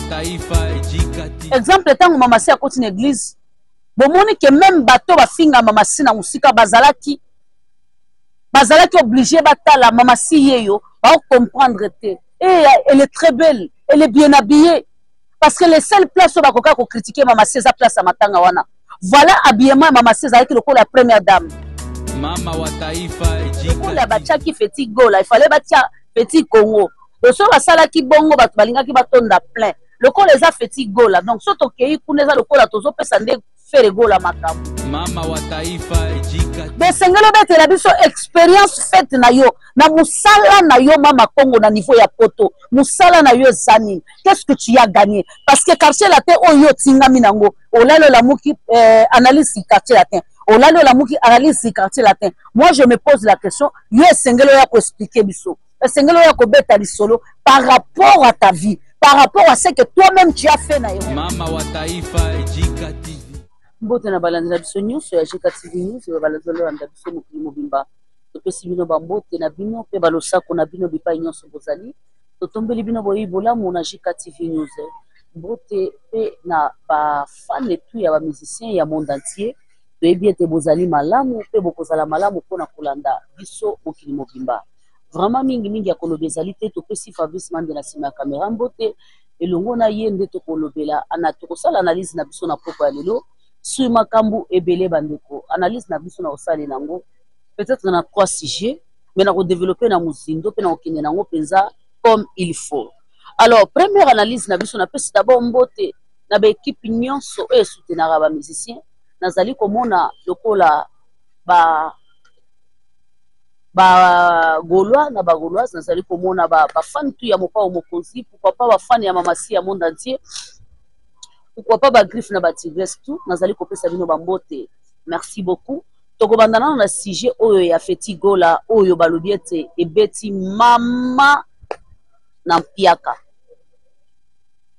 taifa Jika. Exemple, ntango Mama Si akoti na église, bomoni ke même bato bafinga Mama Si na mosika bazalaki obligé batala Mama Si yeyo, baocomprendre te. Et elle est très belle, elle est bien habillée, parce que les seules places oyo bakoka kocritiquer Mama Si eza place ya matanga wana. Voilà, habillement ya Mama Si ezalaki lokola ya première dame. Mama wa taifa Lokola Jika. Batiaki Feti Gola, ifale batia Feti Congo. So basalaki bongo, bato balingaki batonda plein. Lokola eza Feti Gola, donc so tokei kuna, eza lokola tozopesa nde Ferre Gola makambo. Mama wa taifa Jika. Besengeli obetela biso expérience faite na yo na mosala na yo, Mama Congo, na niveau ya Poto. Mosala na yo eza nini? Qu'est-ce que tu as gagné? Parce que Quartier Latin oyo otingami nango, olali olamuki analyse Quartier Latin, olali olamuki analyse Quartier Latin. Moi, je me pose la question: yo esengeli oya koexpliquer biso, esengeli oya kobeta lisolo par rapport à ta vie, par rapport à ce que toi-même tu as fait na yo. Mama wa taifa Jika TV. Mbote na balandi na biso nyonso ya GK TV News oyo balandi olanda biso mokili mobimba. Topesi bino bambote na bino mpe balosako na bino bipai nyonso bozali. Totombeli bino boyebi bolamu na GK TV News. Mbote mpe na bafans tout ya bamusicien ya monde entier. Toyebi ete bozali malamu mpe bokozala malamu mpona kolanda biso mokili mobimba. Vraiment, mingimingi ya koloba ezali te. Topesi Fabrice Mande na nsima ya kamera mbote. Elongo na ye nde tokolobela ana tokosala analyse na biso na poko ya lelo sur makambo ebele. Bandeko, analyse na biso na kosalela yango peut-être na trois sujets, mais na kodévelopper na mozindo mpe na kokende nango mpenza comme il faut. Alors, première analyse na biso, napesi d'abord mbote na baéquipe nyonso oyo esoutenaka bamusicien. Nazali komona lokola ba bagaulois na bagauloise, nazali komona bafans tout ya Mopao Mokonzi, pourquoi pas bafans ya Mama Si ya monde entier, pourquoi pas bagriffe na batigresse tout. Nazali kopesa bino bambote, merci beaucoup. Tokobanda nano na sujet oyo ya Feti Gola oyo balobi ete ebeti mama na mpiaka.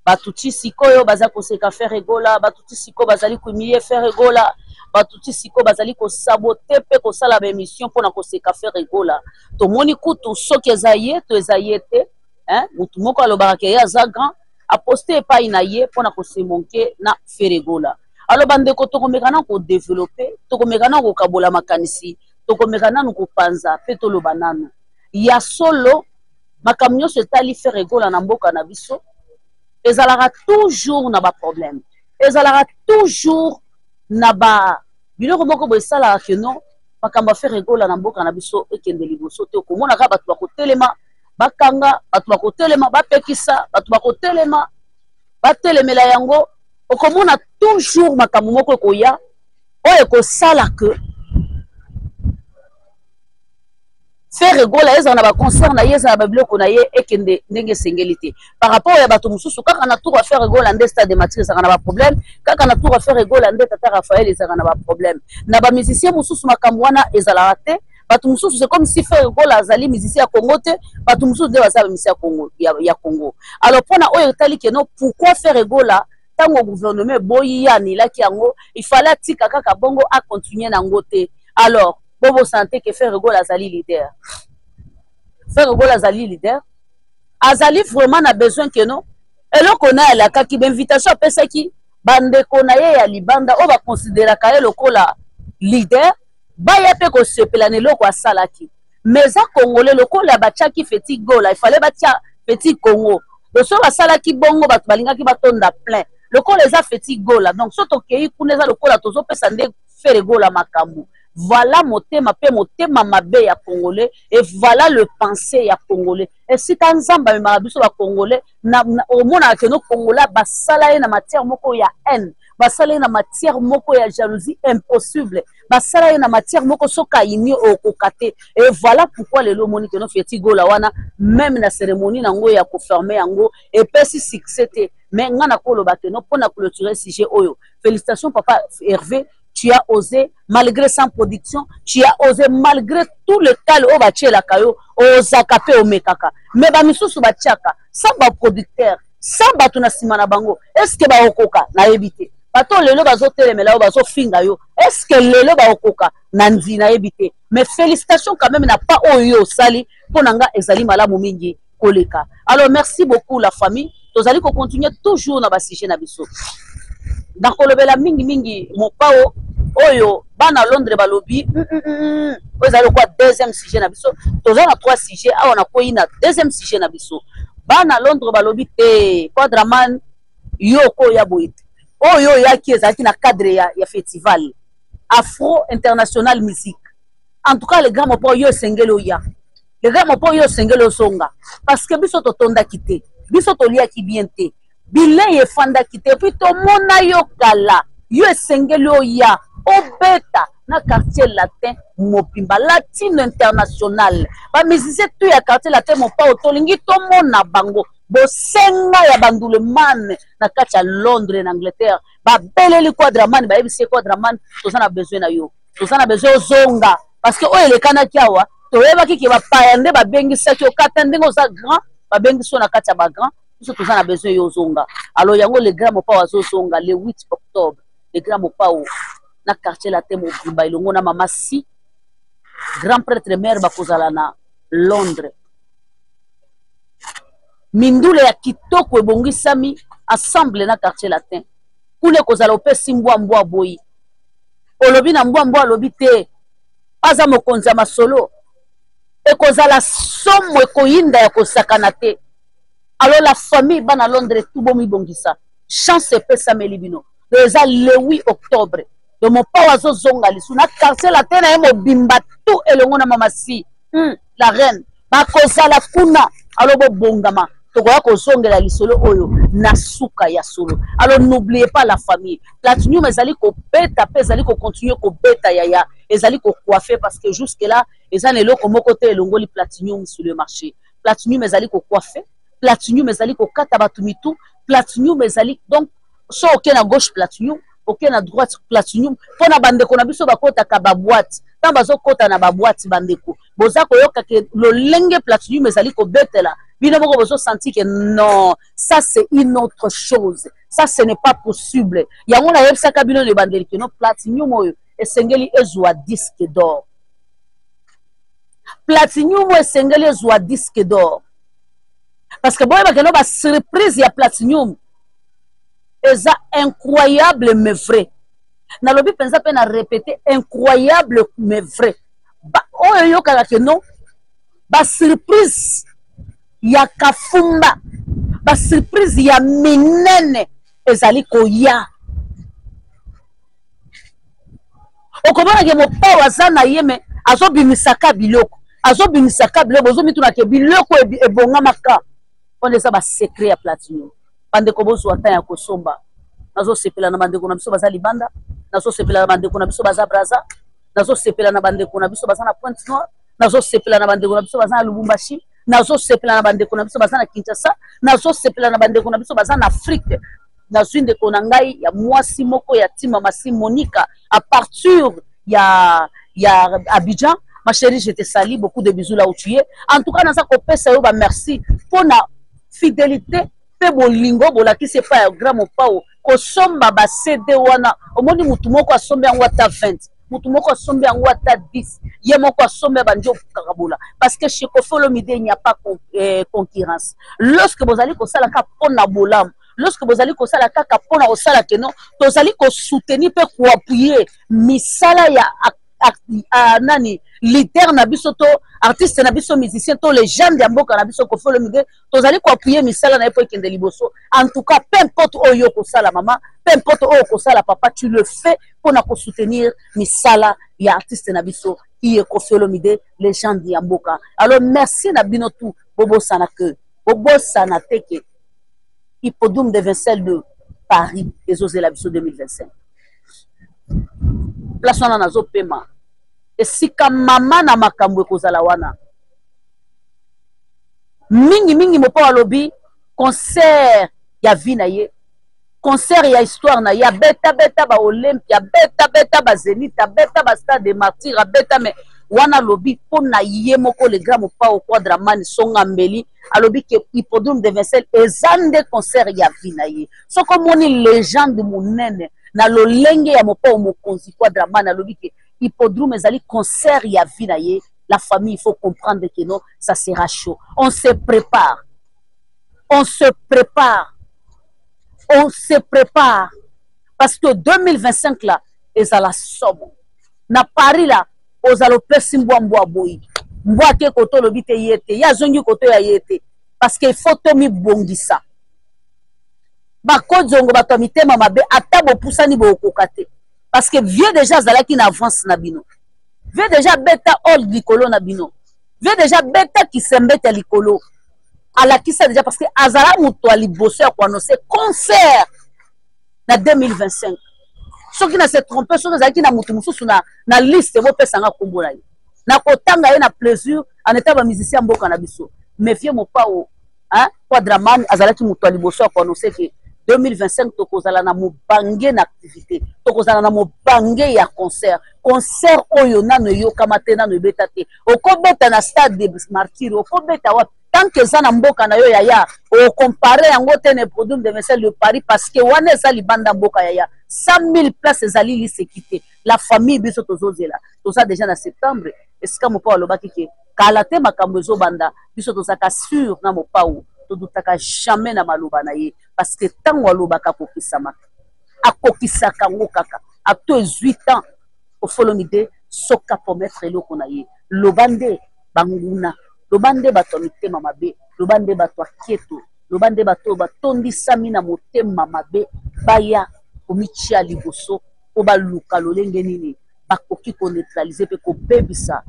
Bato ti sikoyo baza koseka Ferre Gola, bato ti sikoyo bazali kohumilier Ferre Gola, bato ti sikoyo bazali kosaboter mpe kosala baémission mpona koseka Ferre Gola. Tomoni kutu soki eza ye to eza ye te, motu moko alobaka ke ye aza grand, aposte epai na ye mpona kosemoquer na Ferre Gola. Alors bandeko, tokomeka nanu kodévelopper, tokomeka nanu kokabola makanisi, tokomeka nanu kopanza mpe toloba nanu ya solo. Makambo nyonso etali Ferre Gola na mboka na biso ezalaka toujours na baproblème, ezalaka toujours na ba biloko moko boye esalaka keno makambo ya Ferre Gola na mboka na biso ekende liboso te. Okomona kaka bato bakotelema bakanga, bato bakotelema bapekisa, bato bakotelema batelemela yango. Okomona toujours makambo moko ekoya oyo ekosala ke Ferre Gola ezala na baconcert na ye, ezala na babiloko na ye, ekende ndenge esengeli te par rapport ya bato mosusu. Kaka na tour ya Ferre Gola nde Stade Martyrs ezalaka na baproblème, kaka na tour ya Ferre Gola nde Tata Raphaël ezalaka na baproblème. Na bamusicien mosusu makambo wana ezalaka te. Bato mosusu, c'est comme si Ferre Gola azali musicien ya Congo te, bato mosusu nde baza bamusicien ya Congo, ya Congo. Alors, mpona oyo etali keno pourquoi Ferre Gola, ntango gouvernement eboyi ye, anilaki yango, il fallait atika kaka bongo, acontinue nango te. Alors bobosana te ke Ferre Gola azali leader. Ferre Gola azali leader, azali vraiment na besoin keno eloko na ye alakaki, bainvitation apesaki bandeko na ye ya libanda oyo bakonsideraka ye lokola leader, baya mpe kosepela na eloko asalaki. Mais eza congolais, lokola batiaki Feti Gola, ifale batia Feti Congo. So basalaki bongo, bato balingaki batonda plein. Lokola eza Feti Gola, donc so tokei kuna, eza lokola tozopesa nde Ferre Gola makambo. Voilà motema mpe motema mabe ya congolais et voilà le pensée ya congolais. Esika Nzambe amemaka biso bacongolais, omonaka keno congolais basala ye na matière moko ya haine, basala ye na matière moko ya jalousie impossible, basala ye na matière moko soki ayini okoka te. Et voilà pourquoi lelo omoni keno Feti Gola wana, même na cérémonie nango ya kofermer yango, epesi succès te. Mais nga nakoloba keno mpona clôturer sujet oyo, félicitations papa Hervé, tu as osé malgré sans production, tu as osé malgré tout le kale oyo batielaka yo, ozaka mpe omekaka. Mais bamisusu batiaka sans baproducteur, sans bato na nsima na bango, est-ce baokoka? Nayebi te. Bato lelo bazotelemela yo, bazofinga yo, est-ce lelo baokoka na ndi? Nayebi te. Mais félicitations quand même na pas oyo yo osali. Mpo na nga ezali malamu mingi koleka. Alors merci beaucoup la famille. Tozali kocontinue toujours na basujet na biso. Nakolobela mingimingi Mopao oyo bana Londres balobi oyo ezali lokola deuxième sujet na biso. Toza na trois sujets awa, nakwei na deuxième sujet na biso. Bana Londres balobi te, Quadraman, yo okoya boye te. Oyo oyaki ezalaki na cadre ya festival Afro International Musique. En tout cas, le grand Mopao, yo esengeli oya. Le grand Mopao, yo esengeli ozonga, parce que biso totondaki te, biso toliaki bien te, bilei efandaki te, puis tomona yo kala. Yo esengeli oya obeta na Quartier Latin mobimba, Latino International. Bamusicien tu ya Quartier Latin, Mopao, tolingi tomona bango. Bosenga ya bandulemane na kati ya Londres, na Angleterre, babeleli Quadraman, bayebisi ye: "Quadraman, toza na besoin na yo, toza na besoin ozonga, parce que oyo elekanaki awa, toyebaki ke bapaya nde babengisaki okata ndenge oza grand, babengisi yo na kati ya bagrand. Biso toza na besoin yo ozonga." Alors yango le grand Mopao azozonga le 8 octobre. Le grand Mopao na Quartier Latin mobimba elongo na mama si grand prêtre mare bakozala na Londres. Mindule ya kitoko ebongisami ensemble na Quartier Latin kuna. Ekozala opesi mbwa, mbwa boyi, olobi na mbwa, mbwa alobi te, aza mokonzi ya masolo. Ekozala somo, ekoyinda ya kosakana te. Alors la famille, bana Londres tu, bomibongisa, chance epesameli bino. Donc eza le 8 octobre. Donc Mopao azozonga lisu na Quartier Latin na ye mobimba tu elongo na mama si la reine, bakozala kuna. Alors bobongama, tokoya kozongela lisolo oyo na suka ya solo. Alors n'oubliez pas, la famille, Platinum ezali kobeta mpe ezali kocontinue kobeta. Yaya, ezali kocoiffer, parce que jusque là eza na eloko moko te elongoli Platinum sur le marché. Platinum ezali kocoiffer, Platinum ezali kokata bato mitu, Platinum ezali, donc so oke na gauche, Platinum, oke na droite, Platinum. Mpo na bandeko na biso bakotaka baboîte, ntango bazokɔta na baboîte, bandeko boza koyoka ke lolenge Platinum ezali kobetela bino moko, bozosentir ke non, ça c'est une autre chose, ça ce n'est pas possible. Yango nayebisaka bino na ebandeli ke no, Platinum oyo esengeli ezwa disque d'or. Platinum oyo esengeli ezwa disque d'or, parce que boyebake no, basurprise ya Platinum eza incroyable mais vrai. Nalobi mpenza mpe na répété, incroyable mais vrai. Oyo oyokaka ke non, basurprise ya kafumba, basurprise ya minene ezali koya. Okomonake Mopao aza na ye, me azobimisaka biloko, azobimisaka biloko, bozomitunake biloko ebongamaka wana. Eza basecret ya Platinum. Bandeko, bozwa temps ya kosomba. Nazosepela na bandeko na biso baza libanda, nazosepela na bandeko na biso baza Braza, nazosepela na bandeko na biso baza na Pointe Noire, nazosepela na bandeko na biso baza na Lubumbashi, nazosepela na bandeko na biso baza na Kinshasa, nazosepela na bandeko na biso baza na Afrique. Nazwi ndeko na ngai ya mwasi moko ya ntima masi Monika à partir ya Abidjan. Ma chérie, je te salue, beaucoup de bisous là où tu es. En tout cas, naza kopesa yo bamerci mpona fidélité mpe bolingo bolakisi epai ya grand Mopao. Kosomba ba CD wana, omoni mutu moko asombi yango ata 20, mutu moko asombi yango ata 10, ye moko asombi ya bandi okakabola, parce que chez Koffi Olomide il n'y a pas concurrence. Lorsque bozali kosala kaka mpona bolamu, lorsque bozali kosala kaka mpona kosala keno tozali kosoutenir mpe koappuyer misala ya a, nani, leader na biso to artiste na biso, musicien to légende ya mboka na biso Koffi Olomide, tozali koappuyer misala na ye mpo ekende liboso. En tout cas, peu importe oyo okosala mama, peu importe oyo okosala papa, tu le fais mpona kosoutenir misala ya artiste na biso iye Koffi Olomide, légende ya mboka. Alors merci na bino tu. Bobosana ke, bobosana te ke Hippodrome de Vincennes de Paris ezozela biso 2025. Place wana nazopema esika mama na makambo ekozala wana mingimingi. Mopao alobi concert ya vie na ye, concert ya histoire na ye. Abetabeta baOlympia, abetabeta baZénith, abeta bastade de Martyr, abeta, mais wana alobi mpo na ye moko le grand Mopao Quadramani Songa Mbeli, alobi ke Hippodrome de Vincennes eza nde concert ya vie na ye. Soki omoni légende monene na lolenge ya Mopao mokonzi Quadramani alobi ke Hippodrome ezali concert ya vie na ye, la famille, il faut comprendre que non, ça sera chaud. On se prépare. On se prépare, on se prépare, parce que 2025 là ezala somo na Paris là. Ozala opesi mbwa, mbwa boyi, mbwa ake koto, olobi te ye te, ye azongi koto ya ye te, parce que il faut tomibongisa. Bakozongo bato ya mitema mabe, ata bopusani bokokoka te, parce que vieux déjà azalaki na avance na bino. Vieux déjà beta hold likolo na bino, vieux déjà beta kisembete ya likolo, alakisa déjà, parce que azala moto ya liboso ya koannoncer concert na 2025. Soki na se trompe, soki ezalaki na moto mosusu na liste, bopesanga nkombo na ye, nakotanga ye na plaisir en état bamusicien ya mboka na biso. Mais vieux Mopao, hein, Quadraman azalaki moto ya liboso ya koannoncer ke 2025 tokozala na mobange na activité, tokozala na mobange ya concert, concert oyo nano eyokama te, nano ebeta te. Okobeta na Stade de Martyr, okobeta wapi, tant que eza na mboka na yo, yaya, okompare yango te na Hippodrome de Vincennes de Paris, parce que wana eza libanda mboka, yaya. 100 000 place ezali liseki te. La famille, biso tozozela, toza déjà na septembre, esika Mopao alobaki ke kala te makambo ezobanda. Biso tozalaka sur na Mopao, todutaka jamais na maloba na ye, parce que ntango alobaka, akokisamaka, akokisaka yango kaka. Ato ezwi temps ofolomi te, soki apromettre eloko na ye, loba nde banguna, loba nde bato ya mitema mabe, loba nde bato ya keto, loba nde bato oyo batondisami na motema mabe, baya komitia liboso mpo baluka lolenge nini bakoki koneutraliser mpe kobebisa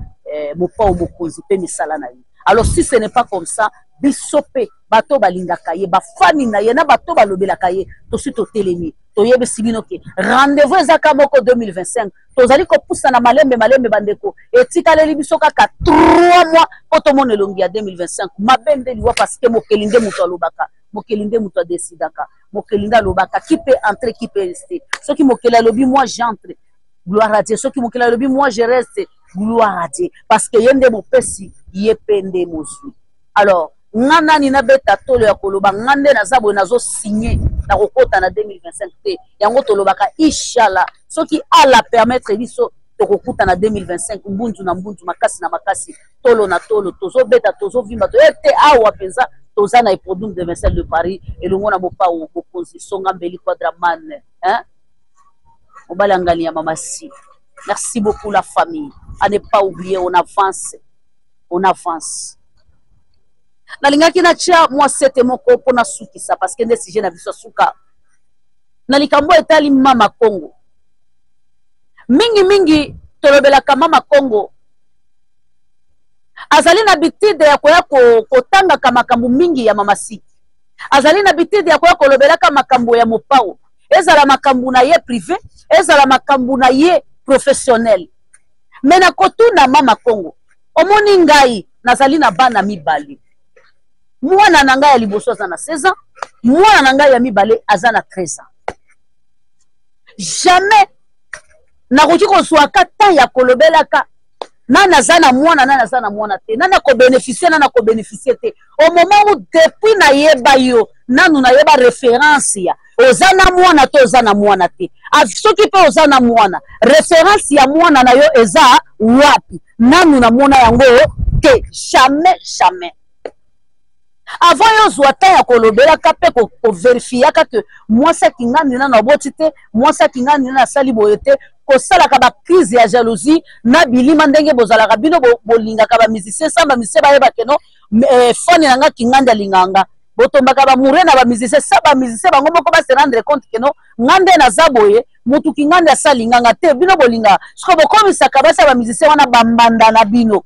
Mopao mokonzi mpe misala na ye. Alors, si ce n'est pas comme ça, biso mpe bato balingaka ye, bafani na ye na bato balobelaka ye, tosi totelemi, toyebisi bino ke rendez-vous ezaka moko 2025. Tozali kopusana malembe malembe, bandeko. Etikaleli biso kaka 3 mois mpo tomona elongi ya 2025. Mabe nde liwa, parce que mokeli nde moto alobaka, mokeli nde moto adesidaka, mokeli nde alobaka qui peut entrer, qui peut rester. Soki mokeli alobi moi j'entre, gloire à Dieu. Soki mokeli alobi moi je reste, gloire à Dieu, parce que ye nde mopesi, ye mpe nde mozwi. Alors nga nani nabeta tolo ya koloba nga nde naza boye, nazosinye, nakokɔta na 2025 te? Yango tolobaka inshallah, soki Allah permettre biso, tokokuta na 2025 mbunzu na mbunzu, makasi na makasi, tolo na tolo, tozobeta, tozovimba, toye te. Awa mpenza toza na Hippodrome de Vincennes de Paris elongo na Mopao mokonzi, Songa Mbeli Quadraman, hein? Mobali ya ngani ya Mamasi. Merci beaucoup la famille, à ne pas oublier, on avance, on avance. Nalingaki natia mwa sete moko mpo nasukisa, parce que nde sujet na biso asuka na likambo etali Mama Congo. Mingimingi tolobelaka Mama Congo, azali na bitide ya koya kotangaka makambo mingi ya Mama Siki, azali na bitide ya koya kolobelaka makambo ya Mopao, ezala makambo na ye privé, ezala makambo na ye professionnel. Me na kotuna Mama Congo, omoni ngai nazali na bana mibale. Mwana na ngai ya liboso aza na 16 ans, mwana na ngai ya mibale aza na 13 ans. Jamais nakoki kozwaka temps ya kolobelaka nani aza na mwana, nani aza na mwana te, nani akobénéficie, nani akobénéficie te, au moment où depuis nayeba yo, nanu nayeba référence ya oza na mwana to oza na mwana te. Soki mpe oza na mwana, référence ya mwana na yo eza wapi? Nanu namona yango te, jamais, jamais. Avant yo ozwa temps ya kolobelaka mpe koverifiaka ke mwasi akingani nano aboti te, mwasi akingani nano asali boye te, kosalaka bacrise ya jalousie na bilima ndenge bozalaka bino, bolingaka bamusicien sa bamusicien bayeba keno fani na nga kingandi alingaka nga, botombaka bamoure na bamusicien sa bamusicien bango moko base rendre compte keno nga nde naza boye, motu kingandi asalinganga te. Bino bolingaka siko bokomisaka basi ya bamusicien wana bambanda na bino.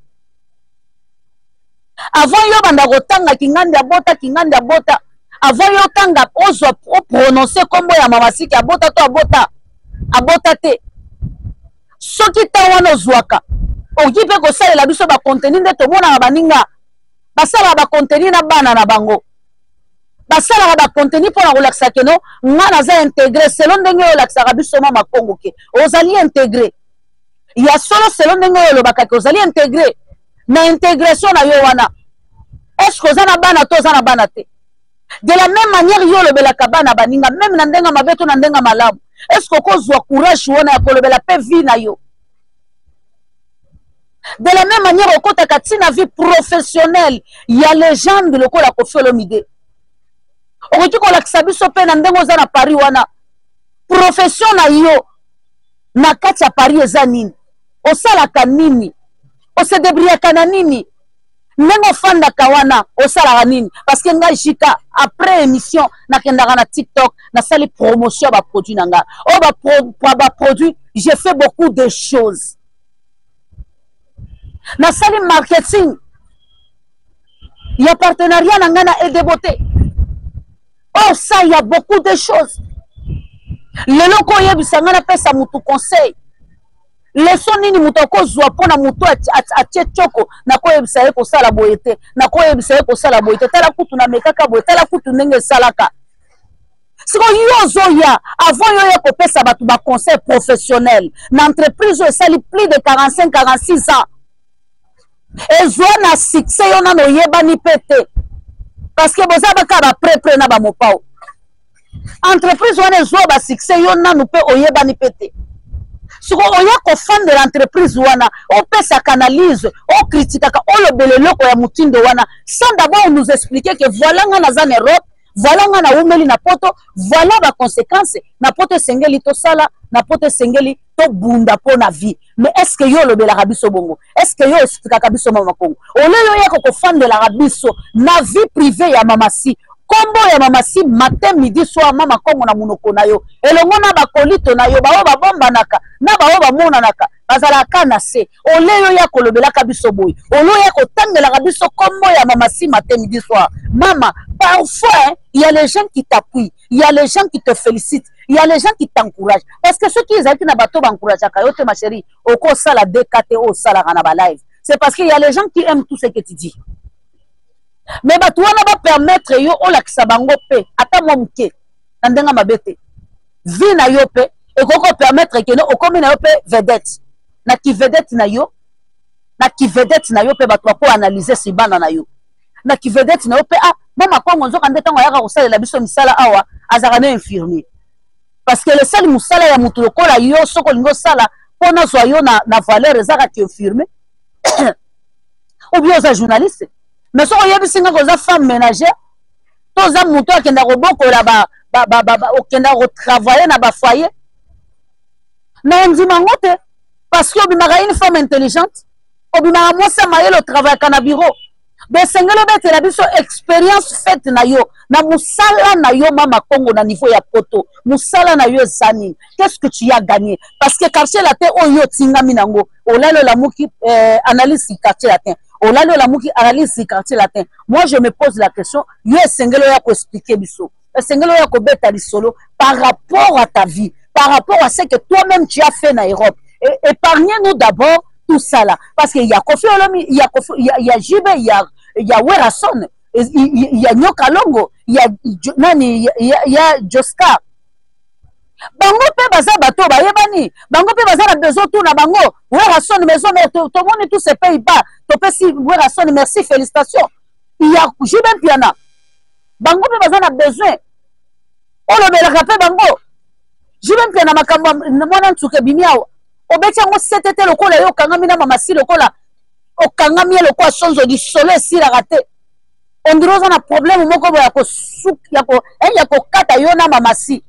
Avant yo banda kotanga kingandi abota, kingandi abota, avant yo tanga, ozwa oprononce nkombo ya Mama Siki abota to abota, abota te, soki ntango wana ozwaka, okoki mpe kosalela biso bacontenu nde tomonaka baninga basalaka bacontenu na bana na bango, basalaka bacontenu mpona kolakisa keno nga naza intégré. Selon ndenge oyo olakisaka biso Mama Kongo ke ozali intégré ya solo, selon ndenge oyo olobaka ke ozali intégré, na intégration na yo wana, est ce que oza na bana to oza na bana te? De la même manière yo olobelaka bana baninga, même na ndenge mabe to na ndenge malamu, est ce que okozwa courage wana ya kolobela mpe vie na yo? De la même manière okotaka ntina vie professionnelle ya légende lokola Koffi Olomide. Okoki kolakisa biso mpe na ndenge oza na Paris wana, profession na yo na kati ya Paris eza nini? Osalaka nini? Ose débrouillaka na nini? Ndenge ofandaka wana osalaka nini? Parce que ngai Jika, après émission nakendaka na TikTok, nasali promotion ya baproduit na ngai oyo baproduit. J'ai fait beaucoup de choses, nasali marketing ya partenariat na ngai na Edebote. Or ça, il y a beaucoup de choses. Lelo koyebisa ngai napesa motu conseil, leçon nini moto akozwa mpona moto atie tioko? Nakoyebisa ye kosala boye te, nakoyebisa ye kosala boye te. Tala kutu namekaka boye, tala kutu ndenge esalaka. Sikoyo yo ozoya, avant yo ya kopesa bato baconseil professionnel na entreprise oyo esali plus de 45 46 ans, ezwa na succès, yo nano oyebani mpe te, parce que boza baka baprepre na bamopao. Entreprise wana ezwa basuccès, yo nanu mpe oyebani mpe te. Siko oya kofandela entreprise wana, opesaka analyse, okritikaka, olobela eloko ya motindo wana sans d'abord nous expliquer que voilà, nga naza na Europe, voilà, nga nawumeli na poto, voilà baconséquence na poto, esengeli tosala na poto, esengeli tobunda mpo na vie. Mais est ce que yo olobelaka biso bongo? Est ce que yo expliquaka biso, mama Kongo? Ole yo oyaka kofandelaka biso na vie privée ya Mama Si, nkombo ya Mama Si matin, midi, soir, mama Kongo na monoko na yo elongo na bakolito na yo, baoyo babombanaka na baoyo bamonanaka, bazalaka na se. Ole yo ya kolobelaka biso boye, ole oya kotangelaka biso nkombo ya Mama Si matin, midi, soir. Mama, parfois il y a les gens qui t'appuient, il y a les gens qui te félicitent, il y a les gens qui t'encouragent, parce que soki ezalaki na bato baencourageaka yo te, ma chérie, okosala deka te oyo osalaka na balive. C'est parce qu'il y a les gens qui aiment tout ce que tu dis, mais bato wana bapermettre yo olakisa bango mpe ata mwa moke na ndenge mabe te. Vie na yo mpe ekoki kopermettre kene okomi na yo mpe vedette. Na kivedette na yo, na kivedette na yo mpe bato bakoanalyse sibana na yo na kivedette na yo mpe. Ah, mama Kongo, nzoka nde ntango ayaka kosalela biso misala awa, azalaka na infirmier, parce que lesali mosala ya motu lokola yo, soki olingi osala mpo nazwa yo na valeur, ezaka ki infirmier ou bien oza journaliste. Mais soki oyebisi nga koza femme ménagère to oza motu akenda kobokola, okenda kotravaille na bafoyer, na ondima yango te, parce que obimaka une femme intelligente, obimaka mwasi ya mayele, otravaillaka na bureau. Besengeli obetela biso expérience faite na yo na mosala na yo, mama Kongo, na niveau ya poto. Mosala na yo eza nini? Qu'est-ce que tu as gagné? Parce que Quartier Latin oyo otingami nango, olali olamuki analyse Quartier Latin, olali olamuki analyse Quartier Latin. Moi, je me pose la question: yo esengeli oya koexpliquer biso, esengeli oya kobeta lisolo par rapport à ta vie, par rapport à ce que toi-même tu as fait na Europe. Et épargnez-nous d'abord tout ça là, parce qu'il y a Kofi Olomi, il y a Kofi, il y a JB, il y a Werason, il y a Nyoka Longo, il y a nani, il y a Joska. Bango mpe baza bato bayebani, bango mpe baza na besoin tuna bango. Werason, maison mère, tomoni tous ces pays bas, topesi Werason merci, félicitations. Il y a JB Mpiana, bango mpe baza na besoin olobelaka mpe bango. JB Mpiana, makambo mwana nsuka ebimi awa, obeti yango sete te lokola yo okangami na Mama Si, lokola okangami ye lokola sonzo, lisolo esilaka te. On dirait oza na problème moko boye ya kokata yo na Mama Si.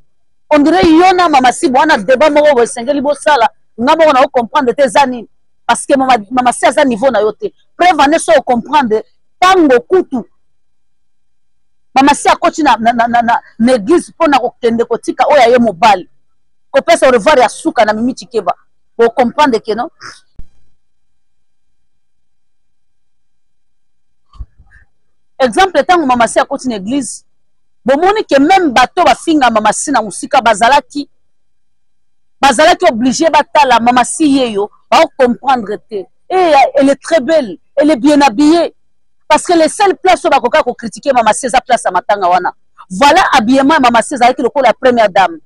On dirait yo na Mama Si bwana débat moko boye esengeli bosala. Nga moko na ocomprendre te eza nini, parce que Mama Si aza niveau na yo te. Preuve ane, so ocomprendre, ntango kutu Mama Si akoti na église mpona kokende kotika oyo aye mobali, kopesa au revoir ya suka na Mimi Chikeba, bocomprendre ke non. Exemple, ntango Mama Si akoti na église, bomoni ke même bato bafinga Mama Si na mosika bazalaki obligé batala Mama Si ye yo, baocomprendre te. Et elle est très belle, elle est bien habillée, parce que les seules places oyo bakoka kocritiquer Mama Si eza place ya matanga wana. Voilà, habillement ya Mama Si ezalaki lokola ya première dame,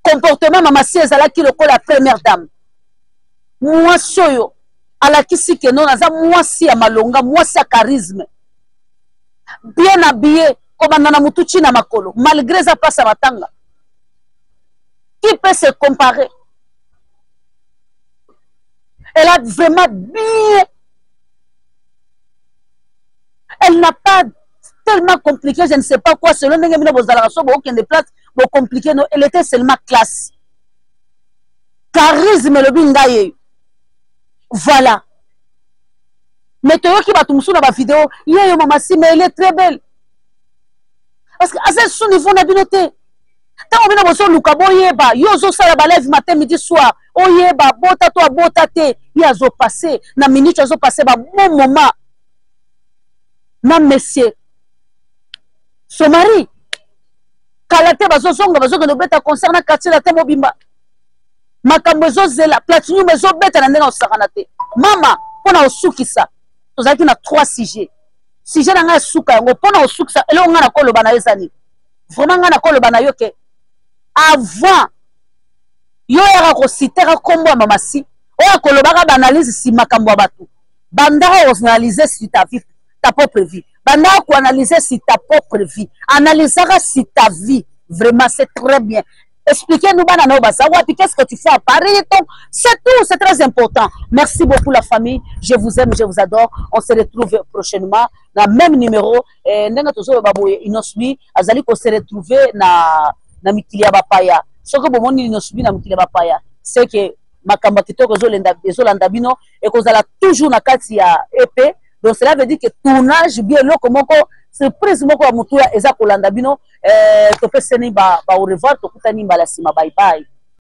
comportement Mama Si ezalaki lokola ya première dame. Mwasi oyo alakisi ke non, aza mwasi ya malonga, mwasi ya charisme, bien habillé kobanda na motu ntina makolo, malgré eza place ya matanga. Qui peut se comparer? Elle a vraiment bien, elle n'a pas tellement compliquée, je ne sais pas quoi, selon ndenge bino bozalaka so bookende place bocompliqué. No, elle était seulement classe, charisme elobi ngai yeyo. Voilà, mais toyoki bato mosusu na bavideo yeyo mama si, mais elle est très belle parce que aza sous niveau na bino te. Ntango bino bozoluka boyeba, yo ozosala balève matin, midi, soir, oyeba bota to abota te, ye azopasse na minute, azopasse babon moment na monsieur somari. Kala te bazozonga, bazokende kobeta concert na Quartier Latin mobimba. Makambo ezozela Platinum ezobeta na ndenge osakana te. Mama, mpo na osukisa, tozalaki na trois sujet. Sujet na ngai esuka yango mpo na osukisa. Eloko ngai nakoloba na yo eza nini? Vraiment, ngai nakoloba na yo ke avant yo oyaka kositaka nkombo ya mama si, oyo akolobaka baanalyse si makambo ya bato, bandaka koanalyse sur ta vie, ta propre vie. Bandaka koanalyse sur ta propre vie, analysaka sur ta vie, vraiment c'est très bien. Expliquez-nous, bana na yo baza wapi? Qu'est-ce que tu fais à Paris? Donc c'est tout, c'est très important. Merci beaucoup la famille, je vous aime, je vous adore. On se retrouve prochainement na même numéro. Ndenge tozoloba boye, Innoss'B azali kose retrouver na mikili ya bapaya. Soki bomoni Innoss'B na mikili ya bapaya, c'est que makambo ya kitoko ezolanda bino. Ekozala toujours na kati ya EP, donc cela veut dire que tournage bien, eloko moko surprise moko ya motuya eza kolanda bino. Topeseni ba au revoir, tokutani mbala nsima. Bye bye.